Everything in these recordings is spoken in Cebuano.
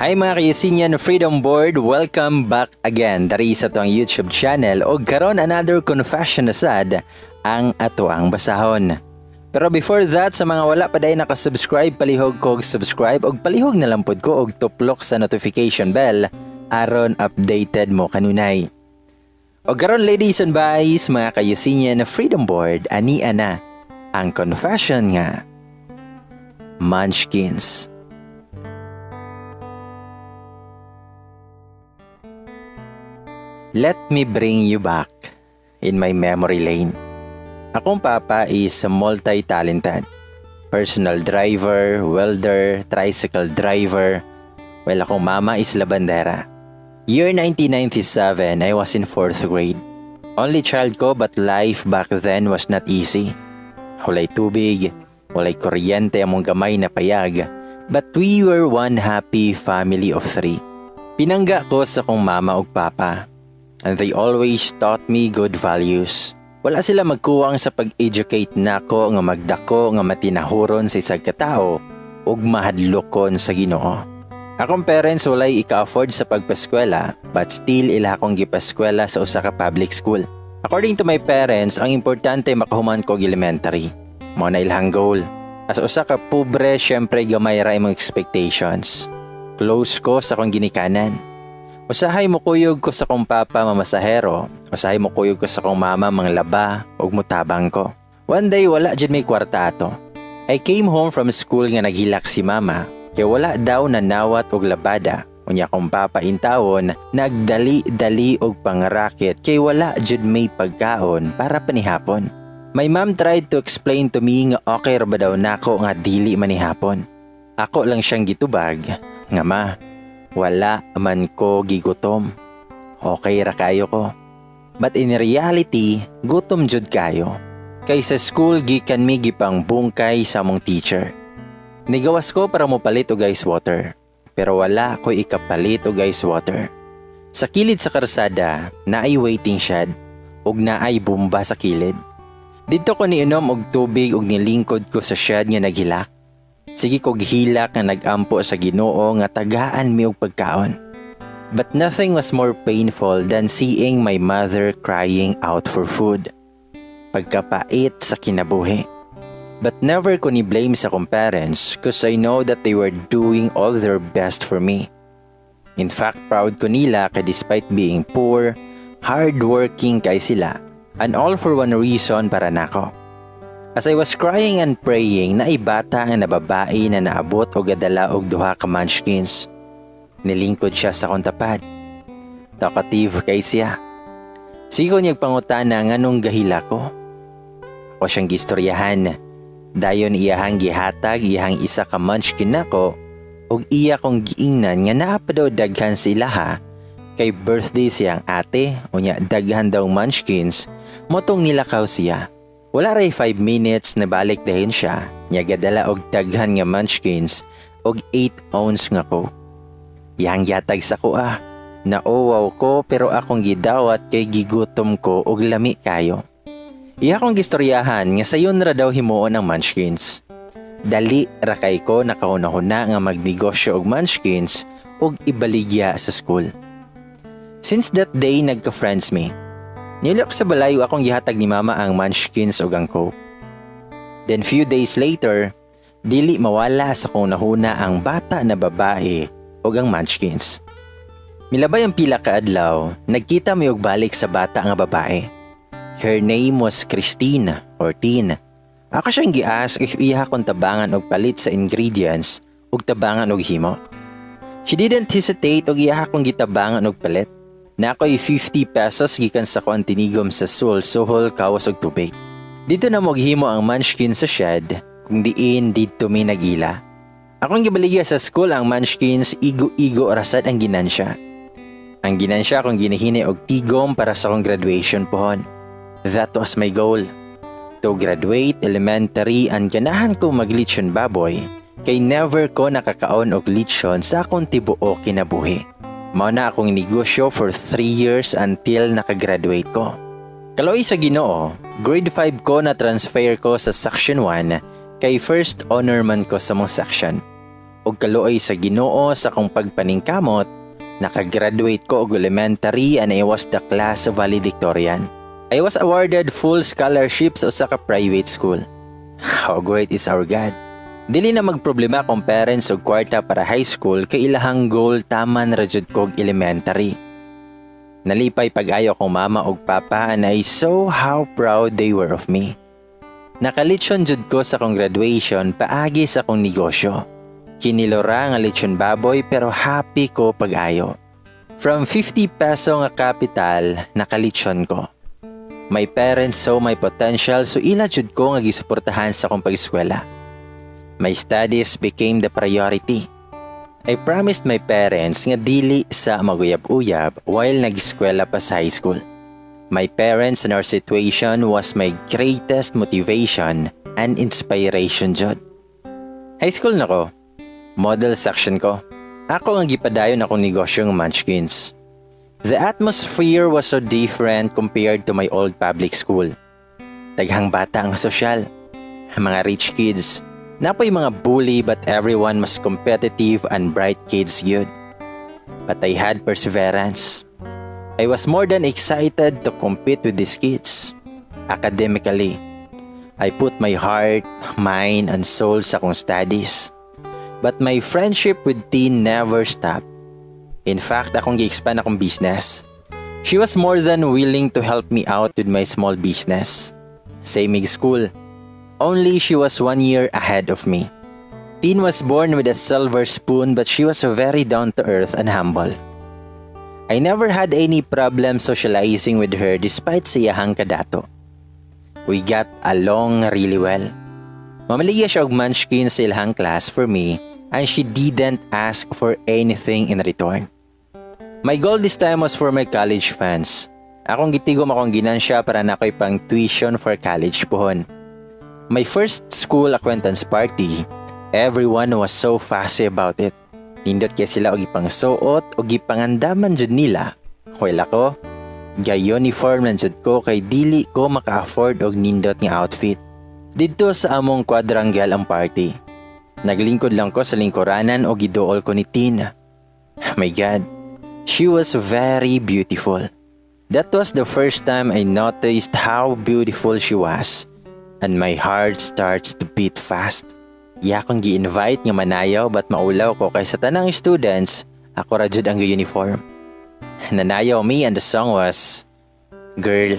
Hi, mga kayusinian Freedom Board, welcome back again dari sa atong YouTube channel og karon another confession na sad ang ato ang basahon. Pero before that, sa mga wala pa diay nakasubscribe, palihog kog subscribe og palihog na lang pod ko og tuplok sa notification bell aron updated mo kanunay. Og karon, ladies and boys, mga kayusinian Freedom Board, ani ana ang confession nga Munchkins. Let me bring you back in my memory lane. Akong papa is multi-talented. Personal driver, welder, tricycle driver. Well, akong mama is labandera. Year 1997, I was in fourth grade. Only child ko, but life back then was not easy. Walay tubig, walay kuryente among gamay na payag, but we were one happy family of three. Pinangga ko sa kong mama ug papa, and they always taught me good values. Wala sila magkuwang sa pag-educate nako nga magdako nga matinahuron sa isang katao ug mahadlokon sa Ginoo. Akong parents walay ika-afford sa pagpaskwela, but still ila akong gipaskwela sa usa ka public school. According to my parents, ang importante makahuman ko og elementary. Mao na ilang goal. As usa ka pobre, syempre gamay ra imong expectations. Close ko sa akong ginikanan. Usahay mo kuyog ko sa kong papa mamasahero, usahay mo kuyog ko sa kong mama manglaba ug mutabang ko. One day, wala jud may kwarta ato. I came home from school nga naghilak si mama kay wala daw nanawat og labada. Unya akong papa intawon nagdali-dali og pangrakit kay wala jud may pagkaon para panihapon. My mom tried to explain to me nga okay ra ba daw nako nga dili manihapon. Ako lang siyang gitubag nga, "Ma, wala man ko gigutom. Okay ra kayo ko." But in reality, gutom jud kayo. Kay sa school gikan mi gipang bungkay sa among teacher. Nigawas ko para mopalit og ice water. Pero wala ko ikapalit og ice water. Sa kilid sa karsada, naay waiting shed ug naay bomba sa kilid. Didto ko niinom og tubig ug nilingkod ko sa shed nga naghilak. Sige kog hilak nga nagampo sa Ginoo nga tagaan mi og pagkaon. But nothing was more painful than seeing my mother crying out for food. Pagkapait sa kinabuhi. But never ko ni blame sa akong parents 'cause I know that they were doing all their best for me. In fact, proud ko nila kay despite being poor, hardworking kay sila, and all for one reason, para nako. As I was crying and praying, naay bata nga na babae na naabot og gadala og duha ka munchkins. Nilingkod siya sa akong tapad. Talkative kay siya. Sige ko niyag pangutana nganong gahila ko. Ako siyang gistoryahan. Dayon iyahang gihatag iyahang isa ka munchkin nako ug iya kong giingnan nga naa pa daw daghan sa ilaha kay birthday siyang ate, unya daghan daw munchkins motong nilakaw siya. Wala ray 5 minutes, nabalik dayon siya nya gadala og daghan nga munchkins og 8 ounce nga Coke. Iyang gihatag sa akoa. Nauwaw ko pero akong gidawat kay gigutom ko og lami kayo. Iya akong gistoryahan nga sayon ra daw himuon ang munchkins. Dali ra kay ko nakahuna-huna nga magnegosyo og munchkins ug ibaligya sa school. Since that day, nagka-friends mi. Nilok sa balay, akong gihatag ni mama ang munchkins ug ang Coke. Then few days later, dili mawala sa kong nahuna ang bata na babae ug ang munchkins. Milabay ang pila ka adlaw, nagkita mi og balik sa bata nga babae. Her name was Christine or Tin. Ako siyang gi-ask if iya akong tabangan og palit sa ingredients ug tabangan og himo. She didn't hesitate ug iya akong gitabangan og palit. Na ako'y 50 pesos gikan sa kuan tinigom sa sul suhol kawas og tubig. Didto na moghimo ang munchkin sa shed kung diin didto mi nagila. Akong gibaligya sa school ang munchkins, igo-igo rasad ang ginansya. Ang ginansya akong ginahini og tigom para sa akong graduation pohon. That was my goal. To graduate elementary, and ganahan ko maglitsyon baboy kay never ko nakakaon og litsyon sa akong tibuok kinabuhi. Mao na akong negosyo for 3 years until nakagraduate ko. Kaloy sa Ginoo, grade 5 ko na transfer ko sa section 1 kay first honor man ko sa mong section. Og kaluoy sa Ginoo sa akong pagpaningkamot, nakagraduate ko og elementary and I was the class valedictorian. I was awarded full scholarship sa usa ka private school. How great is our God. Dili na magproblema akong parents og kwarta para high school kay ilahang goal taman ra jud kog elementary. Nalipay pag-ayo akong mama og papa and I saw how proud they were of me. Nakalitsyon jud ko sa akong graduation paagi sa akong negosyo. Kinilora nga lechon baboy pero happy ko pag-ayo. From 50 peso nga capital, nakalitsyon ko. My parents saw my potential, so ila jud ko nga gisuportahan sa akong pag-eskwela. My studies became the priority. I promised my parents nga dili sa maguyab-uyab while nag-eskwela pa sa high school. My parents and our situation was my greatest motivation and inspiration jud. High school na ko. Model section ko. Ako ang gipadayon akong negosyo ng munchkins. The atmosphere was so different compared to my old public school. Daghang bata ang sosyal. Mga rich kids. Naa poy mga bully, but everyone was competitive and bright kids gyud. But I had perseverance. I was more than excited to compete with these kids. Academically, I put my heart, mind, and soul sa akong studies. But my friendship with Teen never stopped. In fact, akong gi-expand akong business. She was more than willing to help me out with my small business. Same school. Only she was one year ahead of me. Teen was born with a silver spoon, but she was very down to earth and humble. I never had any problem socializing with her despite sa iyahang kadato. We got along really well. Mamaligya siya og munchkin sa ilahang class for me and she didn't ask for anything in return. My goal this time was for my college funds. Akong gitigom akong ginansya para na ako'y pang tuition for college pohon. My first school acquaintance party, everyone was so fussy about it. Nindot kay sila og ipangsuot o gipangandaman jud nila. While ako, ga-uniform lang jud ko kay dili ko maka-afford og nindot nga outfit. Didto sa among quadrangle ang party. Naglingkod lang ko sa lingkuranan o giduol ko ni Tina. My God, she was very beautiful. That was the first time I noticed how beautiful she was and my heart starts to beat fast. Iya akong gi-invite nga manayaw but maulaw ko kay sa tanang students, ako ra jud ang uniform. Nanayaw me and the song was "Girl,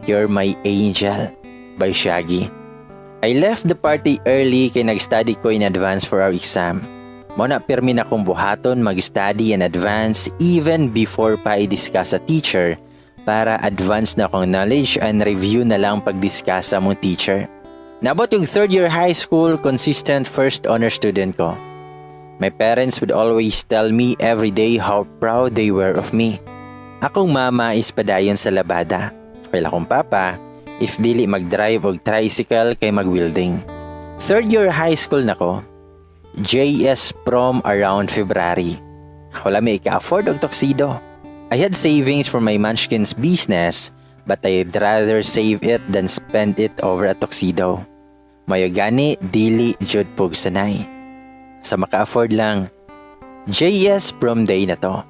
You're My Angel" by Shaggy. I left the party early kay nag-study ko in advance for our exam. Mao na pirmi na akong buhaton mag-study in advance even before pa i-discuss sa teacher para advance na akong knowledge and review na lang pag-discuss sa mong teacher. Nabot yung third year high school, consistent first honor student ko. My parents would always tell me every day how proud they were of me. Akong mama is padayon sa labada. While akong papa, if dili mag-drive og tricycle kay mag-welding. Third year high school na ko. JS prom around February. Wala may ika-afford og tuxedo. I had savings for my munchkins business, but I'd rather save it than spend it over a tuxedo. Mayo gani dili jud pugsanay. Sa maka-afford lang. JS prom day na to.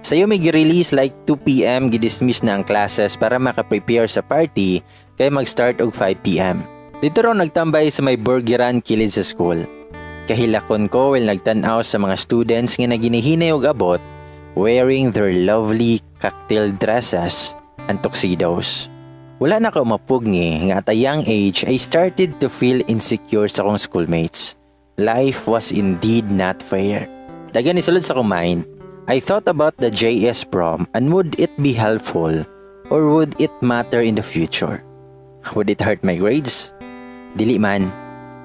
Sayo may gi-release like 2 p.m., gidismiss na ang classes para maka-prepare sa party kay mag-start og 5 p.m. Didto raw nagtambay sa may burgeran kilid sa school. Kahilakon ko while nagtan-aw sa mga students nga naginihinay og abot wearing their lovely cocktail dresses and tuxedos. Wala na ko mapugni nga at a young age I started to feel insecure sa akong schoolmates. Life was indeed not fair. Dagan isulod sa akong mind. I thought about the JS prom and would it be helpful or would it matter in the future? Would it hurt my grades? Dili man.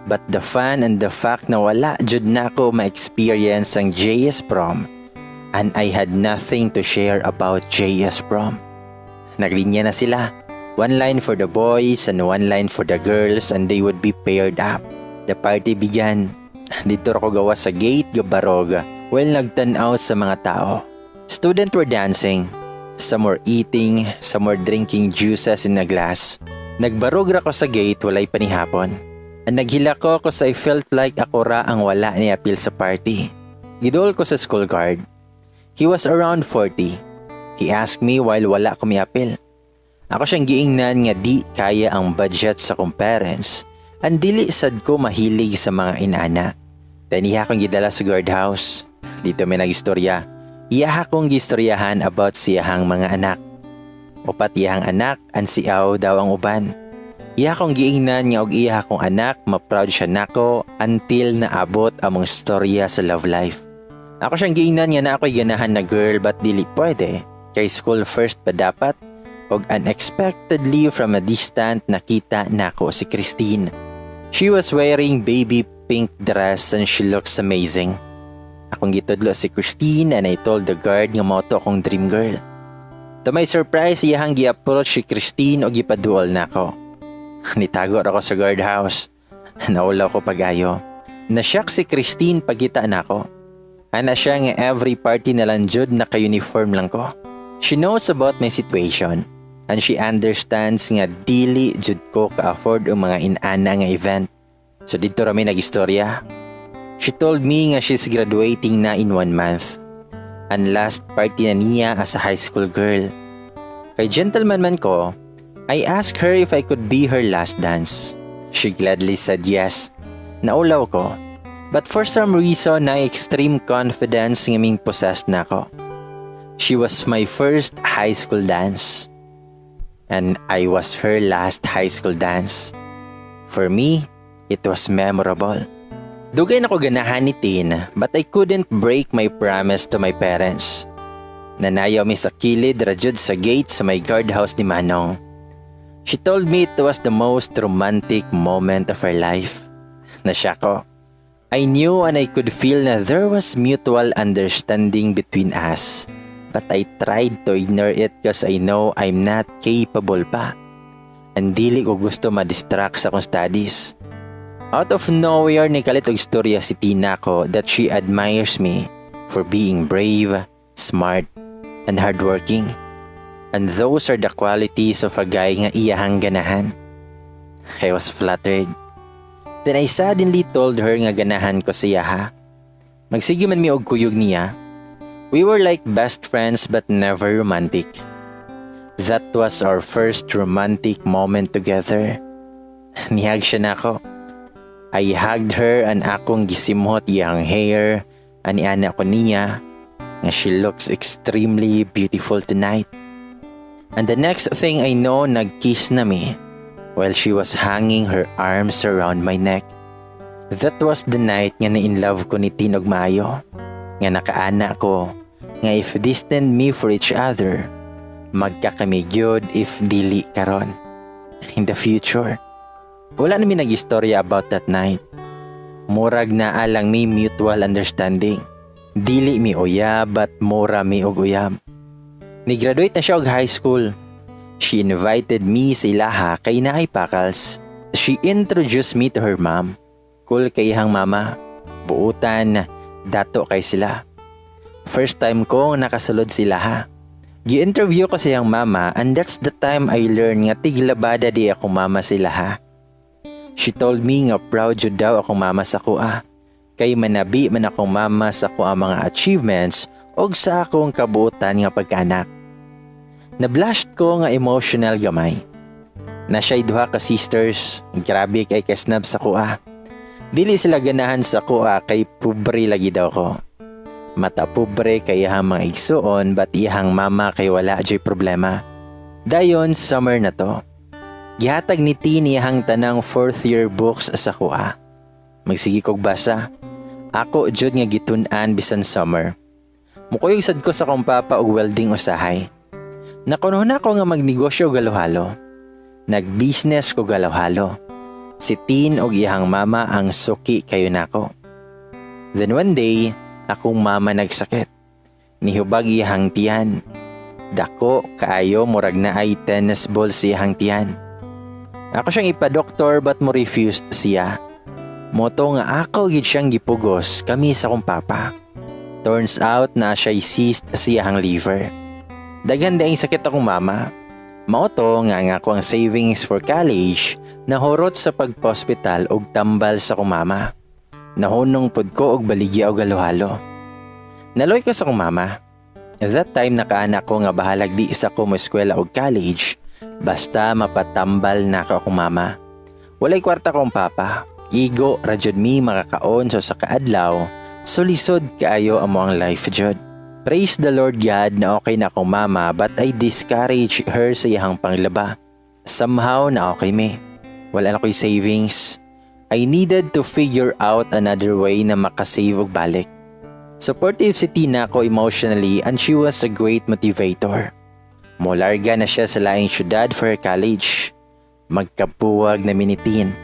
But the fun and the fact na wala jud na ako ma-experience ang JS prom and I had nothing to share about JS prom. Naglinya na sila. One line for the boys and one line for the girls, and they would be paired up. The party began. Didto ra ko gawas sa gate gabarog while nagtanaw sa mga tao. Students were dancing. Some were eating, some were drinking juices in a glass. Nagbarog ra ko sa gate, walay panihapon. Ang naghilak ko 'cause I felt like ako ra ang wala ni apil sa party. Giduol ko sa school guard. He was around 40. He asked me why wala ko miapil. Ako siyang giingnan nga di kaya ang budget sa akong parents. And dili sad ko mahilig sa mga inana. Then iya akong gidala sa guardhouse. Didto mi nagistorya. Iya akong gistoryahan about siyahang mga anak. Upat iyang anak, and siaw daw ang uban. Iya akong giingnan nga og iya akong anak, ma-proud siya nako until naabot among storya sa love life. Ako siyang giingnan nga naa ko'y ganahan na girl but dili pwede. Kay school first pa dapat. Og unexpectedly, from a distant, nakita nako si Christine. She was wearing baby pink dress and she looks amazing. Akong gitudlo si Christine and I told the guard nga mao to akong dream girl. To my surprise, iyahang gi-approach si Christine og gipaduol nako. Nitago ra ko sa guardhouse. Naulaw ko pag-ayo. Na-shock si Christine pagkita nako. Ana siya nga every party na lang jud naka-uniform lang ko. She knows about my situation and she understands nga dili jud ko ka-afford ang mga inana nga event. So didto ra mi nagistorya. She told me nga she's graduating na in one month. And last party na niya as a high school girl. Kay gentleman man ko, I asked her if I could be her last dance. She gladly said yes. Naulaw ko. But for some reason, na extreme confidence nga ming possessed nako. She was my first high school dance. And I was her last high school dance. For me, it was memorable. Dugay na ko ganahan ni Tin, but I couldn't break my promise to my parents. Nanayaw mi sa kilid ra jud sa gate sa may guardhouse ni Manong. She told me it was the most romantic moment of her life. Na-shock ko. I knew and I could feel na there was mutual understanding between us. But I tried to ignore it 'cause I know I'm not capable pa. And dili ko gusto ma-distract sa akong studies. Out of nowhere, nikalit og istorya si Tina ko that she admires me for being brave, smart, and hardworking. And those are the qualities of a guy nga iyahang ganahan. I was flattered. Then I suddenly told her nga ganahan ko siya ha. Magsige man mi og kuyog niya. We were like best friends but never romantic. That was our first romantic moment together. Ni-hug siya nako. I hugged her and akong gisimhot iyang hair and niana ko niya nga she looks extremely beautiful tonight. And the next thing I know, nag-kiss na mi while she was hanging her arms around my neck. That was the night nga na-in love ko ni Tin og maayo. Nga nakaana ko nga if destined me for each other, magkakami gyud if dili karon, in the future. Wala na mi nag-istorya about that night. Murag naa lang mi mutual understanding. Dili mi uyab but mura mi og uyab. Ni-graduate na siya og high school. She invited me sa ilaha kay naay pakals. She introduced me to her mom. Cool kay iyang mama. Buutan, dato kay sila. First time ko nakasulod sila ha. Gi-interview ko siyang mama and that's the time I learned nga tiglabada di akong mama sila ha. She told me nga proud jud daw akong mama sa akoa. Kay manabi man akong mama sa akoang mga achievements og sa akong kabuotan nga pagkaanak. Na-blush ko nga emotional gamay. Na siya'y duha ka sisters, grabe kay kasnab sa akoa. Dili sila ganahan sa akoa kay pobre lagi daw ko. Mata pobre kay iyang mga igsuon but iyang mama kay wala joy problema. Dayon summer na to. Gihatag ni Tini iyang tanang fourth year books sa akoa. Magsige kog basa. Ako jud nga gitun-an bisan summer. Mukuyog sad ko sa akong papa og welding usahay. Nakuno na ako nga magnegosyo og halo-halo. Nag-business ko halo-halo. Si Tin og iyang mama ang suki kayo nako. Then one day, akong mama nagsakit. Nihubag iyang tiyan. Dako kaayo, murag naay tennis ball sa iyang tiyan. Ako siyang ipa-doktor but mo refused siya. Mao to nga ako gid siyang gipugos kami sa akong papa. Turns out na siya'y cyst sa iyang liver. Daghan daing sakit akong mama. Mao to nga ang akoang savings for college nahurot sa pagpa-hospital og tambal sa akong mama. Nahunong pod ko og baligya og halo-halo. Naloy ko sa akong mama. At that time, nakaana ko nga bahalag di sa ko mo eskwela og college basta mapatambal na ako akong mama. Walay kwarta kong papa. Igo ra jud mi makakaon sa kaadlaw, so lisod kaayo amo ang life jud. Praise the Lord God na okay na akong mama, but I discourage her sa iyahang panglaba. Somehow na okay mi. Wala na ko'y savings. I needed to figure out another way na makasave og balik. Supportive si Tina ko emotionally and she was a great motivator. Molarga na siya sa laing syudad for her college. Magkabuwag na mi ni Tin.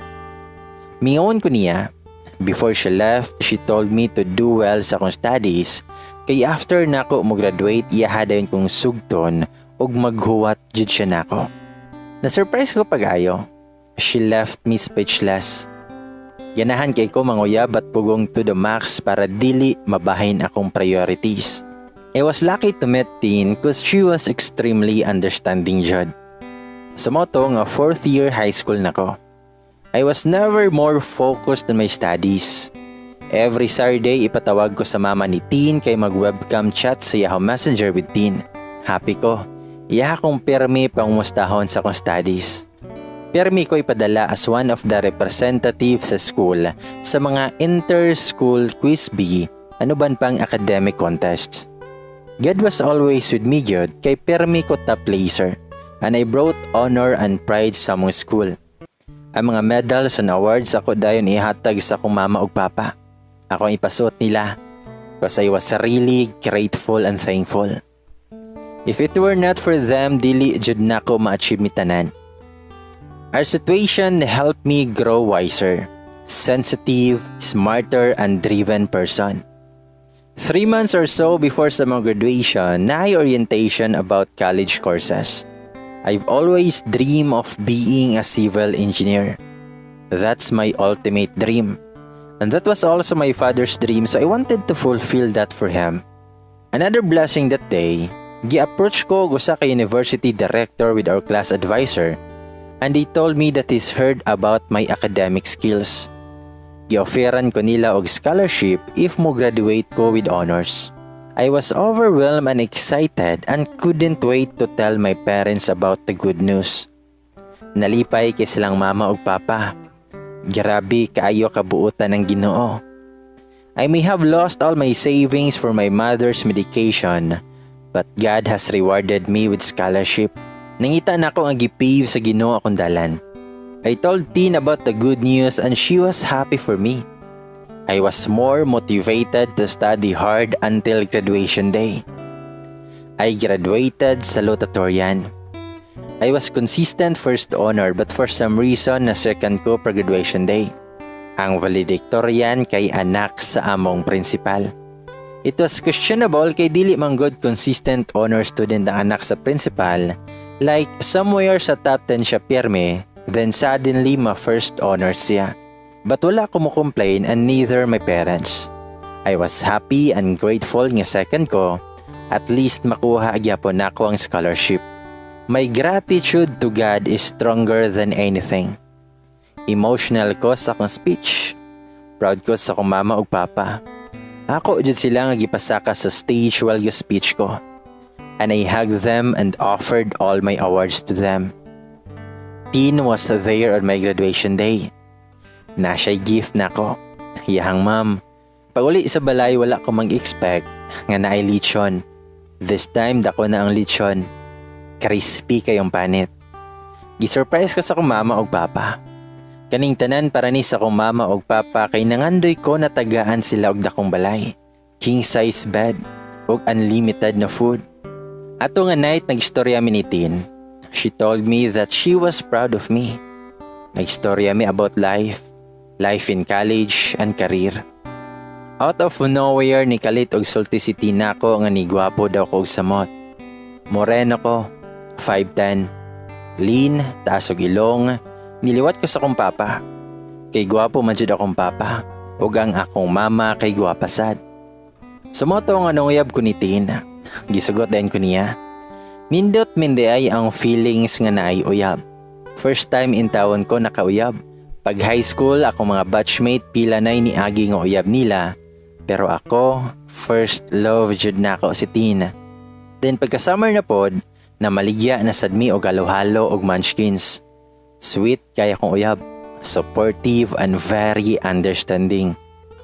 Mingon ko niya. Before she left, she told me to do well sa akong studies kay after nako mo graduate, iyaha dayon kong sugton ug maghuwat jud siya nako. Na-surprise ko pag-ayo. She left me speechless. Ganahan kay ko manguyab at pugong to the max para dili mabahin akong priorities. I was lucky to meet Tin 'cause she was extremely understanding jud. Sa mao to nga fourth year high school na ko. I was never more focused on my studies. Every Saturday, ipatawag ko sa mama ni Tin kay mag-webcam chat sa Yahoo Messenger with Tin. Happy ko. Iya akong pirmi pangumustahon sa akong studies. Pirmi ko ipadala as one of the representatives sa school sa mga inter-school quiz bee, ano ban pang academic contests. God was always with me gyud kay pirmi ko top placer and I brought honor and pride sa among school. Ang mga medals and awards, ako dayon ihatag sa akong mama ug papa. Ako ang ipasuot nila because I was really grateful and thankful. If it were not for them, dili jud nako ma-achieve mi tanan. Our situation helped me grow wiser, sensitive, smarter, and driven person. 3 months or so before sa mga graduation, na orientation about college courses. I've always dreamed of being a civil engineer. That's my ultimate dream. And that was also my father's dream, so I wanted to fulfill that for him. Another blessing that day, gi-approach ko og usa ka university director with our class advisor and they told me that he's heard about my academic skills. Gi-offeran ko nila og scholarship if mo graduate ko with honors. I was overwhelmed and excited and couldn't wait to tell my parents about the good news. Nalipay kay silang mama ug papa. Grabe kaayo kabuutan ng Ginoo. I may have lost all my savings for my mother's medication, but God has rewarded me with scholarship. Nangita na ako ang gipave sa Ginoo akong dalan. I told Tin about the good news and she was happy for me. I was more motivated to study hard until graduation day. I graduated salutatorian. I was consistent first honor, but for some reason na second ko per graduation day. Ang valedictorian kay anak sa among principal. It was questionable kay dili man good consistent honor student ang anak sa principal, like somewhere sa top 10 siya pirme, then suddenly ma first honor siya. But wala ko mo complain and neither my parents. I was happy and grateful nga second ko, at least makuha gyapon nako ang scholarship. My gratitude to God is stronger than anything. Emotional ko sa akong speech. Proud ko sa akong mama ug papa. Ako jud sila nga gipasaka sa stage while speech ko. And I hugged them and offered all my awards to them. Tin was there on my graduation day. Na siya'y gift nako. Iyahang ma'am. Pag uli sa balay, wala ko mag-expect nga naay lechon. This time, dako na ang lechon. Crispy kayong panit. Gi-surprise ko sa akong mama ug papa. Kaning tanan para ni sa akong mama ug papa kay nangandoy ko natagaan sila og dakong balay. King size bed ug unlimited na food. Ato nga night, nagstorya mi ni Tin. She told me that she was proud of me. Nagstorya mi about life, life in college and career. Out of nowhere, ni kalit og sulti si Tin nako nga ni gwapo daw ko og samot. Moreno ko, 5'10. Lean, taas og ilong, niliwat ko sa akong papa. Kay gwapo man jud akong papa, ug ang akong mama kay gwapa sad. Sa mao to nga nanguyab ko ni Tin. Gisugot din ko niya. Nindot man diay ang feelings nga naay uyab. First time intawon ko nakauyab. Pag high school, ako mga batchmate pila nay niagi nga uyab nila. Pero ako, first love jud nako si Tina. Then pagka summer na pod, namaligya na sad mi og halo-halo og munchkins. Sweet kaya kong uyab. Supportive and very understanding.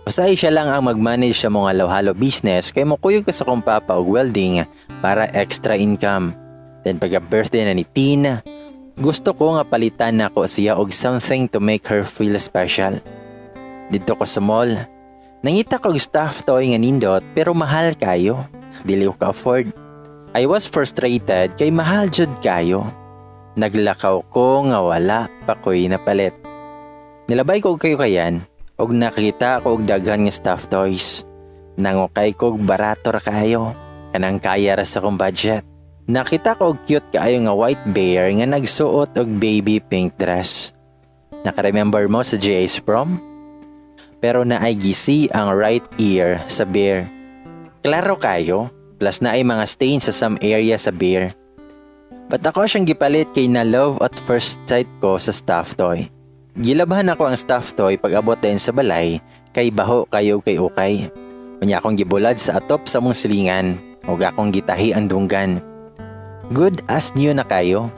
Usahay siya lang ang mag-manage sa mga halo-halo business kay mokuyog ko sa kong papa og welding para extra income. Then pagka birthday na ni Tina, gusto ko nga palitan nako siya og something to make her feel special. Didto ko sa mall. Nangita ko og stuffed toy nga nindot pero mahal kayo. Dili ko ka-afford. I was frustrated kay mahal jud kayo. Naglakaw ko nga wala pa ko'y napalit. Nilabay ko og kayo kayan og nakita ko og daghan nga stuffed toys. Nangukay ko og barato ra kayo. Kanang kaya ra sa akong budget. Nakita ko og cute kaayo nga white bear nga nagsuot og baby pink dress. Naka-remember mo sa JA's prom? Pero naay gisi ang right ear sa bear. Klaro kayo, plus naay mga stain sa some area sa bear. But ako siyang gipalit kay na love at first sight ko sa stuffed toy. Gilabhan ako ang stuffed toy pag abot din sa balay kay baho kayo kay ukay. Unya akong gibulad sa atop sa mong silingan ug akong gitahi ang dunggan. Good as new na kayo.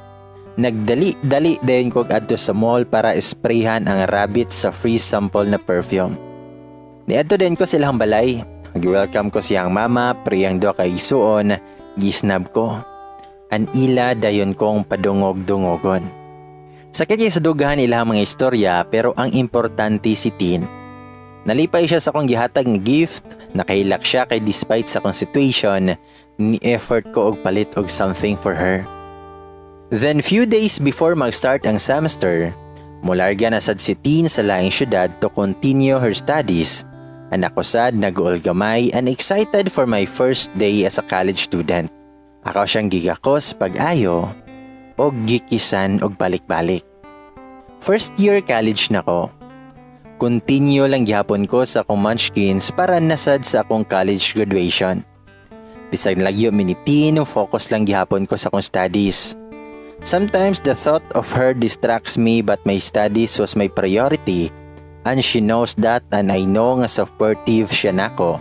Nagdali-dali din ko adto sa mall para sprayhan ang rabbit sa free sample na perfume. Niadto din ko silang balay. Gi-welcome ko siyang mama, priyang duha ka igsuon, gisnab ko. An ila dayon kong padungog-dungogon. Sakit niya sa dugahan ilang mga istorya, pero ang importante si Tin. Nalipay siya sa akong gihatag nga gift, nakahilak siya kay despite sa akong situation, ni effort ko og palit og something for her. Then few days before mag-start ang semester, mularga na sad si Tin sa laing syudad to continue her studies. And ako sad nag-uol gamay and excited for my first day as a college student. Ako siyang gigakos pag-ayo og gikisan og balik-balik. First year college na ko. Continue lang gihapon ko sa akong munchkins para nasad sa akong college graduation. Bisag lagyo mi ni Tin, focus lang gihapon ko sa akong studies. Sometimes the thought of her distracts me, but my studies was my priority and she knows that, and I know nga supportive siya nako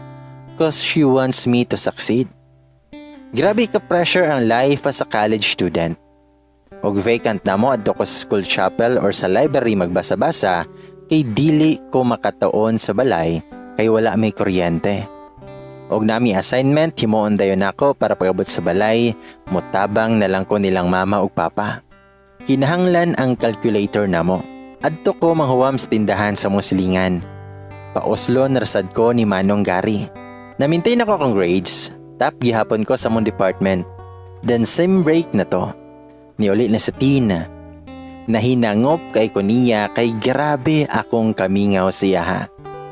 'cause she wants me to succeed. Grabe ka pressure ang life as a college student. Og vacant na mo, adto ko sa school chapel or sa library magbasa-basa kay dili ko makatuon sa balay kay wala may kuryente. Og nami assignment, himuon dayon nako para pag-abot sa balay, mutabang na lang ko nilang mama ug papa. Kinahanglan ang calculator namo. Adto ko manghuwam sa tindahan sa musilingan. Pauslon rasad ko ni Manong Gary. Na-maintain ako akong grades. Top gihapon ko sa mong department. Then sem break na to. Niuli na sa Tina. Nahinangop kay ko niya kay grabe akong kamingaw siya ha.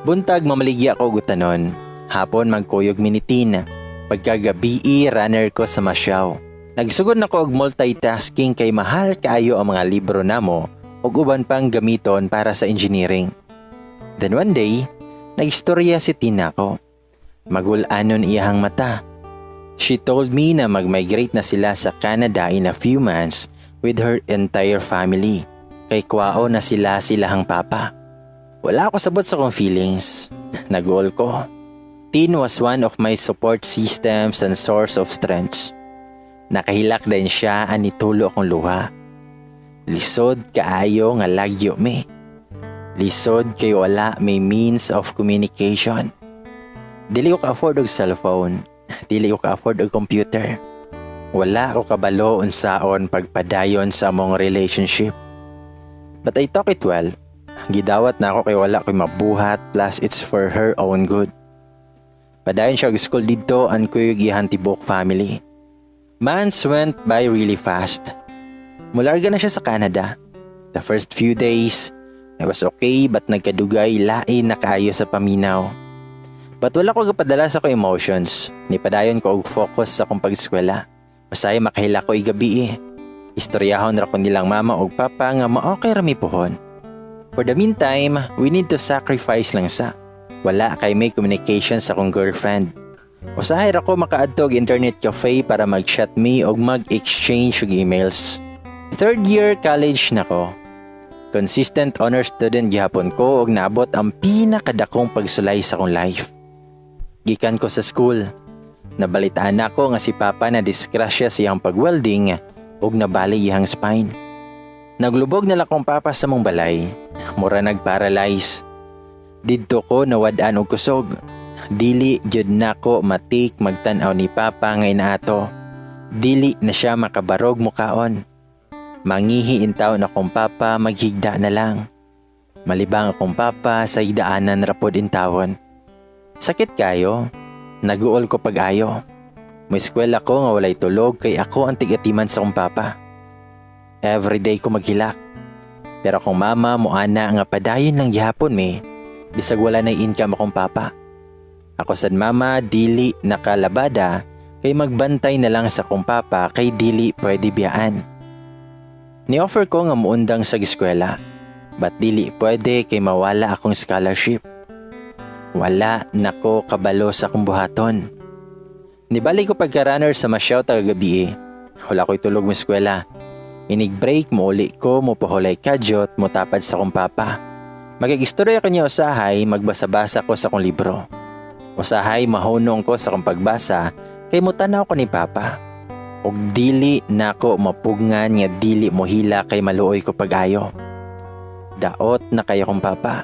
Buntag mamaligya ko gutanon. Hapon magkuyog mi ni Tina. Pagkagabii, runner ko sa masyaw. Nagsugod na ko og multitasking kay mahal kaayo ang mga libro namo ug uban pang gamiton para sa engineering. Then one day, nagstorya si Tina ko. Magulanon iyahang mata. She told me na mag-migrate na sila sa Canada in a few months with her entire family. Kay kwao na sila silahang papa. Wala ako sabot sa akong feelings. Nag-all ko. Tin was one of my support systems and source of strength. Nakahilak din siya ani tulo akong luha. Lisod kaayo nga lagyo mi. Lisod kay wala may means of communication. Dili ko ka-afford og cellphone. Dili ko ka-afford og computer. Wala ko kabalo unsaon pagpadayon sa among relationship. But I talk it well. Gidawat na ako kay wala ko'y mabuhat, plus it's for her own good. Padayon siya og school didto and kuyog iyang tibok family. Months went by really fast. Mularga na siya sa Canada. The first few days, I was okay, but nagkadugay, lain na kaayo sa paminaw. But wala ko gapadala sa ko emotions. Nipadayon ko og focus sa akong pag-eskwela. Masaya makahila ko igabi eh. Istoryahon ra ko nilang mama og papa nga ma-okay ra mi pohon. For the meantime, we need to sacrifice lang sa. Wala kay may communication sa akong girlfriend. Usahay ra ko makaadto og internet cafe para mag-chat mi og mag-exchange og emails. Third year college na ko. Consistent honor student gihapon ko og naabot ang pinakadakong pagsulay sa akong life. Gikan ko sa school. Nabalitaan nako nga si Papa na disgrasya sa iyang pagwelding ug nabali iyang spine. Naglubog na lang kong papa sa among balay. Mura nagparalyze. Didto ko nawad-an og kusog. Dili jud nako ma-take magtan-aw ni Papa nga inaato. Dili na siya makabarog mukaon. Mangihi intawon akong papa, maghigda na lang. Malibang akong papa sa higdaanan rapod intawon. Sakit kayo. Naguol ko pag-ayo. Mo-eskwela ko nga walay tulog kay ako ang tigatiman sa akong papa. Everyday ko maghilak. Pero akong mama moana nga padayon lang gihapon mi bisag wala na income akong papa. Ako sad mama dili nakalabada kay magbantay na lang sa akong papa kay dili pwede biyaan. Ni-offer ko nga muundang sa eskwela, but dili pwede kay mawala akong scholarship. Wala nako kabalo sa akong buhaton. Nibalik ko pagka-runner sa Masyaw tagagabi. Wala ko'y tulog mo eskwela. Inig break mo uli ko mo pahulay kadyot mo tapad sa akong papa. Magigistorya kanya, usahay magbasa-basa ko sa akong libro. Usahay mahunong ko sa akong pagbasa kay mutanaw ko ni Papa. Og dili nako mapugngan nga dili mo hila kay maluoy ko pag-ayo. Daot na kayo kong papa.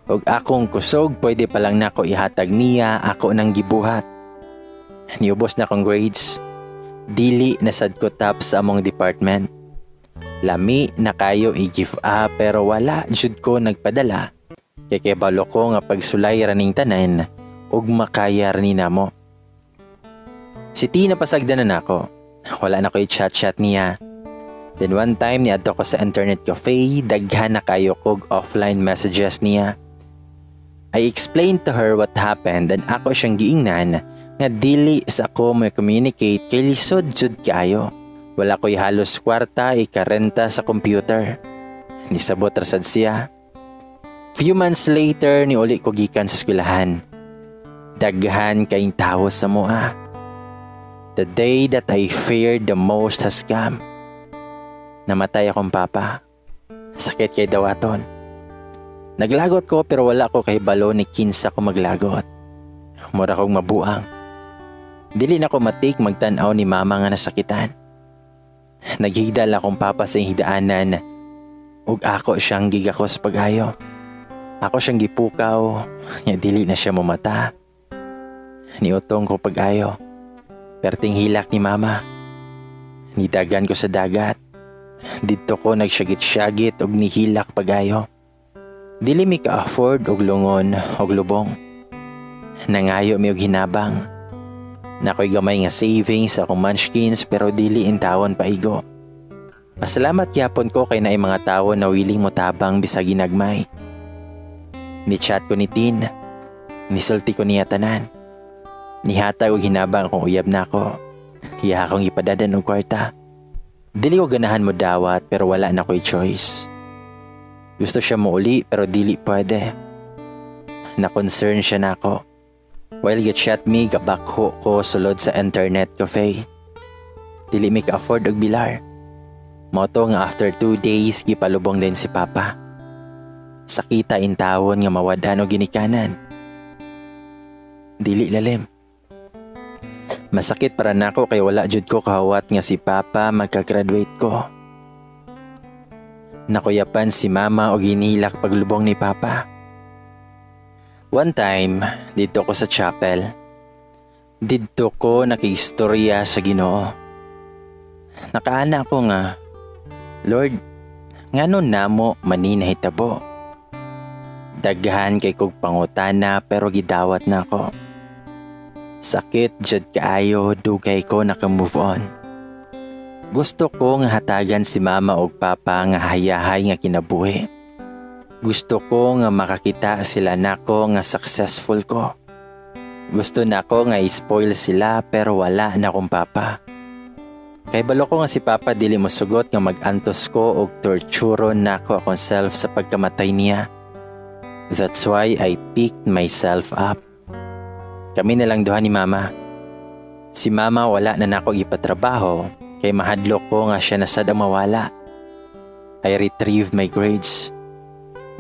Og akong kusog pwede pa lang nako ihatag niya, ako nang gibuhat. Niubos na akong grades. Dili na sad ko top sa among department. Lami na kayo i-give up pero wala jud ko nagpadala. Kay kabalo ko nga pagsulay raning tanan ug makaya ra ni namo. Si T napasagdan na nako. Wala na ko i-chat-chat niya. Then one time niadto ko sa internet cafe, daghan na kayo kog offline messages niya. I explained to her what happened and ako siyang giingnan nga dili sa ako mo communicate kay lisod jud kaayo. Wala ko'y halos kwarta ikarenta sa computer. Nisabot ra sad siya. Few months later, niuli ko gikan sa eskwelahan. Daghan kayong tawo sa mua. The day that I feared the most has come. Namatay akong papa. Sakit kay dawaton. Naglagot ko pero wala ko kahibalo ni kinsa ko maglagot. Mura kong mabuang. Dili na ko ma-take magtan-aw ni Mama nga nasakitan. Naghigdal akong papa sa higdaanan ug ako siyang gigakos pag-ayo. Ako siyang gipukaw, nya dili na siya mamata. Niutong ko pag-ayo. Perting hilak ni Mama. Nidagan ko sa dagat. Didto ko nagsyagit-syagit og nihilak pag-ayo. Dili mi ka-afford og lungon og lubong. Nangayo mi og hinabang. Nakoy gamay nga savings sa akong munchkins pero dili intawon paigo. Pasalamat gyapon ko kay naay mga tawo na willing mo tabang bisag ginagmay. Ni-chat ko ni Tin. Nisulti ko niya tanan. Nihatag og hinabang akong uyab nako. Iya akong ipadadan og kwarta. Dili ko ganahan mo dawat pero wala na ko'y choice. Gusto siya mo uli pero dili pwede. Na-concern siya nako. While get chat me, gabakho ko sulod sa internet cafe. Dili mi ka-afford og bilar. Mao to nga after 2 days gipalubong din si Papa. Sakita intawon nga mawad-an og ginikanan. Dili lalim. Masakit para nako kay wala jud ko kahawat nga si Papa magka-graduate ko. Nakuyapan si Mama og hinilak paglubong ni Papa. One time, didto ko sa chapel. Didto ko nakistorya sa Ginoo. Nakaana ko nga, "Lord, ngano namo mani nahitabo?" Daghan kay kog pangutana pero gidawat na ako. Sakit jud kaayo, dugay ko naka-move on. Gusto ko nga hatagan si Mama og Papa nga hayahay nga kinabuhi. Gusto ko nga makakita sila nako nga successful ko. Gusto nako nga i-spoil sila pero wala na akong papa. Kay balo ko nga si Papa dili mo sugot nga mag-antos ko og torturon nako akong self sa pagkamatay niya. That's why I picked myself up. Kami na lang duha ni Mama. Si Mama, wala na nako ipatrabaho kay mahadlok ko nga siya na sad ang mawala. I retrieved my grades.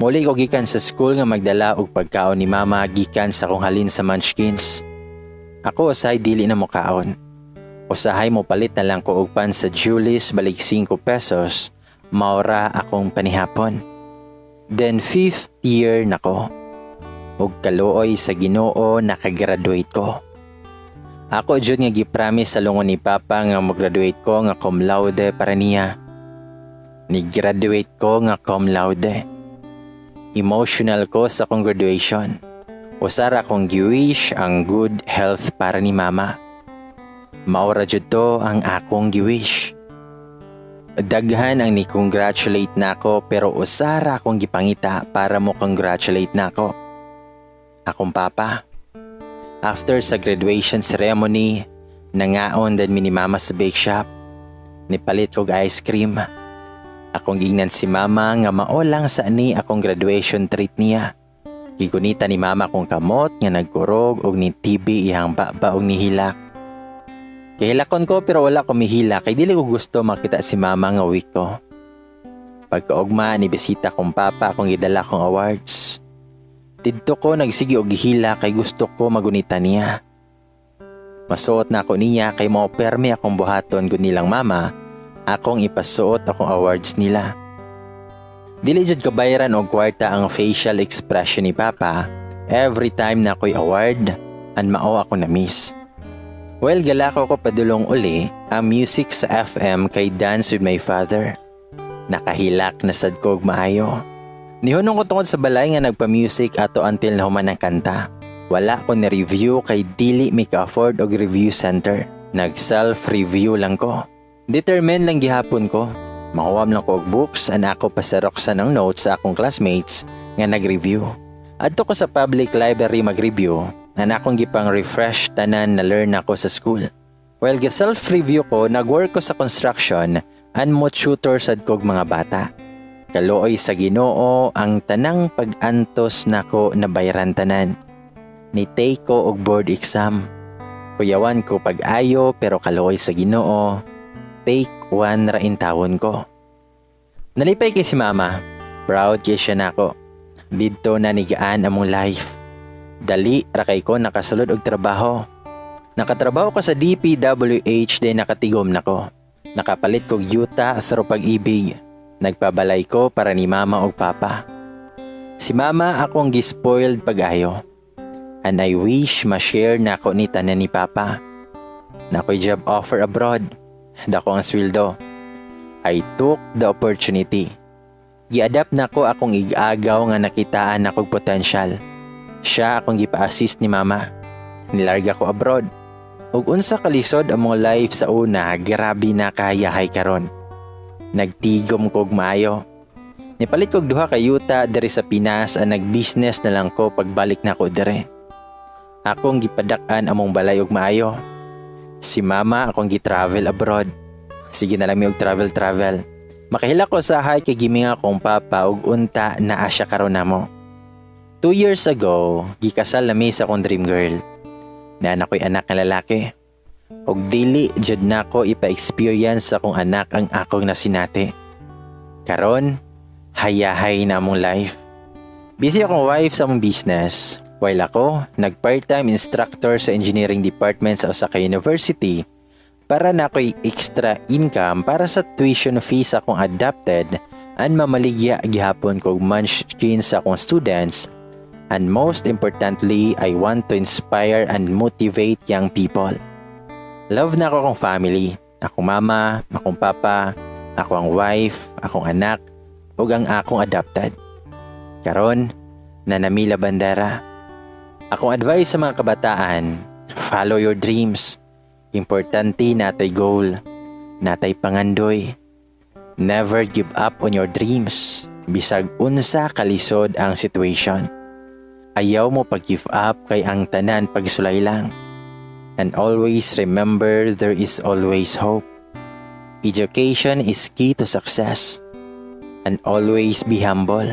Muli ko gikan sa school nga magdala og pagkaon ni Mama gikan sa kong halin sa Munchkins. Ako usahay dili na mokaon. Usahay mo palit na lang ko og pan sa Julie's balik 5 pesos, maura akong panihapon. Then fifth year nako. Ug kaluoy sa Ginoo, nakagraduate ko. Ako jud nga gipromise sa lungon ni Papa nga mo-graduate ko nga cum laude para niya. Ni-graduate ko nga cum laude. Emotional ko sa akong graduation. Usara akong giwish ang good health para ni Mama. Maura jud to ang akong giwish. Daghan ang ni-congratulate nako, pero usara akong gipangita para mo congratulate nako. Akong papa. After sa graduation ceremony, nangaon din mi ni Mama sa bake shop. Nipalit kog ice cream. Akong gingnan si Mama nga mao lang sa ani akong graduation treat niya. Gigunita ni Mama akong kamot nga nagkurog og ni TV iyang baba og nihilak. Kahilakon ko pero wala ko mihilak kay dili ko gusto makita si Mama nga weak ko. Pagkaugma, ni bisita kong papa, akong gidala kong awards. Didto ko nagsige og gihilak kay gusto ko magunita niya. Masuot na ako niya kay mao permi akong buhaton gud nilang mama, akong ipasuot akong awards nila. Dili jud kabayran og kwarta ang facial expression ni Papa every time na ako'y award an mao ako na miss. Well, galakaw ko padulong uli, ang music sa FM kay "Dance with My Father." Nakahilak na sad ko og maayo. Nihunong ko tungod sa balay nga nagpa-music ato until nahuman ang kanta. Wala ko ni-review kay dili mi ka-afford og review center. Nag-self-review lang ko. Determined lang gihapon ko. Mahuwam lang ko og books an ako pa-xeroxan ang notes sa akong classmates nga nag-review. Adto ko sa public library mag-review an akong gipang refresh tanan na learn ako sa school. While ga self-review ko, nag-work ko sa construction and mo tutor sad kog mga bata. Kaluoy sa Ginoo, ang tanang pag-antos nako nabayaran tanan. Ni take ko og board exam. Kuyawan ko pag-ayo pero kaluoy sa Ginoo, take one ra intawon ko. Nalipay kay si Mama. Proud kay siya nako. Didto na nigaan among life. Dali ra kay ko nakasulod og trabaho. Nakatrabaho ko sa DPWH day nakatigom nako. Nakapalit kog yuta through Pag-IBIG. Nagpabalay ko para ni Mama og Papa. Si Mama, akong gispoiled pag-ayo. And I wish ma-share na ako ni tanan ni Papa. Nakoy job offer abroad. Dako ang sweldo. I took the opportunity. Gi-adapt nako akong igagaw nga nakitaan akong potential. Siya akong gipa-assist ni Mama. Nilarga ko abroad. Ug unsa kalisod among life sa una, grabe na kahayahay karon. Nagtigom kog maayo. Nipalit kog duha ka yuta diri sa Pinas ang nag-business na lang ko pagbalik nako diri. Akong gipadak-an among balay og maayo. Si Mama, akong gi-travel abroad. Sige na lang mi og travel travel. Makahilak ko sahay kay giminga kong papa ug unta naa siya karon namo. 2 years ago, gikasal na mi sa akong dream girl. Naa na ko'y anak nga lalaki. Og dili jud nako ipa-experience sa akong anak ang akong nasinati. Karon, hayahay na among life. Busy akong wife sa among business, while ako, nag part-time instructor sa engineering department sa usa ka university para na ako'y extra income para sa tuition fee sa akong adopted and mamaligya gihapon kog munchkin sa akong students, and most importantly, I want to inspire and motivate young people. Love na ako akong family, akong mama, akong papa, ako ang wife, akong anak, ug ang akong adopted. Karon, nanamila bandera. Akong advice sa mga kabataan, follow your dreams. Importante natay goal, natay pangandoy. Never give up on your dreams. Bisag unsa kalisod ang situation. Ayaw mo pag-give up kay ang tanan pagsulay lang. And always remember, there is always hope. Education is key to success. And always be humble.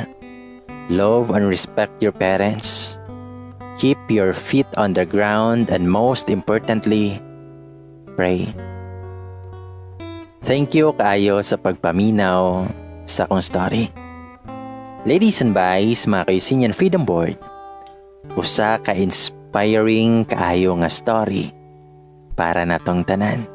Love and respect your parents. Keep your feet on the ground and, most importantly, pray. Thank you kaayo sa pagpaminaw sa akong story. Ladies and guys, mga ka-Senior Freedom Board, usa ka inspiring kaayo nga story para natong tanan.